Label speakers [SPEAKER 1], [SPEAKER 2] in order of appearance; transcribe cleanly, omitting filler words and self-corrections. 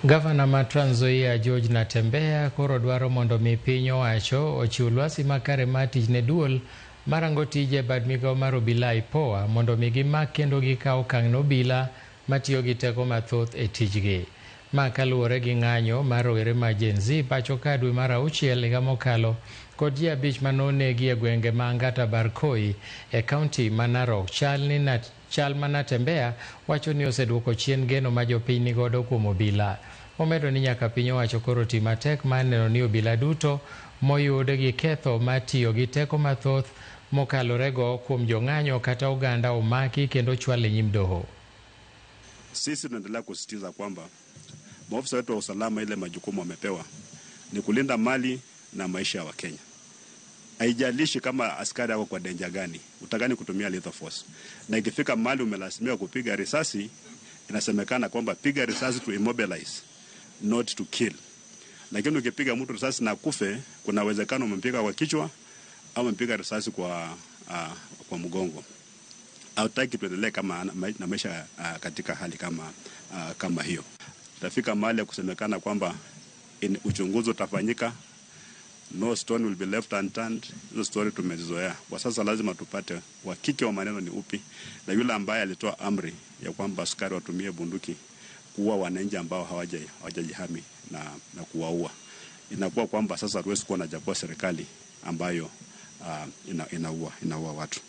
[SPEAKER 1] Gavana ma Trans Nzoia George Natembeya koro dwaro mondo mi piny owacho ochiw lwasi makare mar tich ne duol marango tije bad migao mar obila IPOA mondo mi gimak kendo gikaw okang' ne obila matiyo gi teko mathoth e tijgi. Ma kaluwore gi ng'anyo mar rowere ma Gen Z pacho ka dwe mar auchiel higa mokalo kod ji abich manonegi e gwenge ma Angata Barkoi e kaunti ma Narok. Chal ma Natembeya wacho ni oseduoko chien geno ma jopiny nigodo kuom obila. Omedo ni nyaka piny owacho koro ti matek mar neno ni obila duto moyud gi ketho mar tiyo gi teko mathoth mokalorego kuom jong'anyo kata oganda omaki kendo chwal e nyim doho.
[SPEAKER 2] Sisi tunaendelea kusisitiza kwamba maofisa wetu wa usalama, ile majukumu wamepewa ni kulinda mali na maisha ya Wakenya. Haijalishi kama askari ako kwa danger gani, utakani kutumia lethal force. Na ikifika mahali umelazimika kupiga risasi, inasemekana kwamba piga risasi to immobilize, not to kill. Lakini ukipiga mtu risasi na kufe, kuna uwezekano umempiga kwa kichwa au umempiga risasi kwa mgongo. Hautaki tuendelee kama na maisha katika hali kama hiyo. Tafika mahali ya kusemekana kwamba uchunguzi utafanyika, no stone will be left unturned. Hizo story tumezizoea. Kwa sasa lazima tupate uhakika wa maneno ni upi, na yule ambaye alitoa amri ya kwamba askari watumie bunduki kuua wananchi ambao hawajajihami na kuwaua. Inakuwa kwamba sasa hatuwezi kuwa na chagua serikali ambayo inaua watu.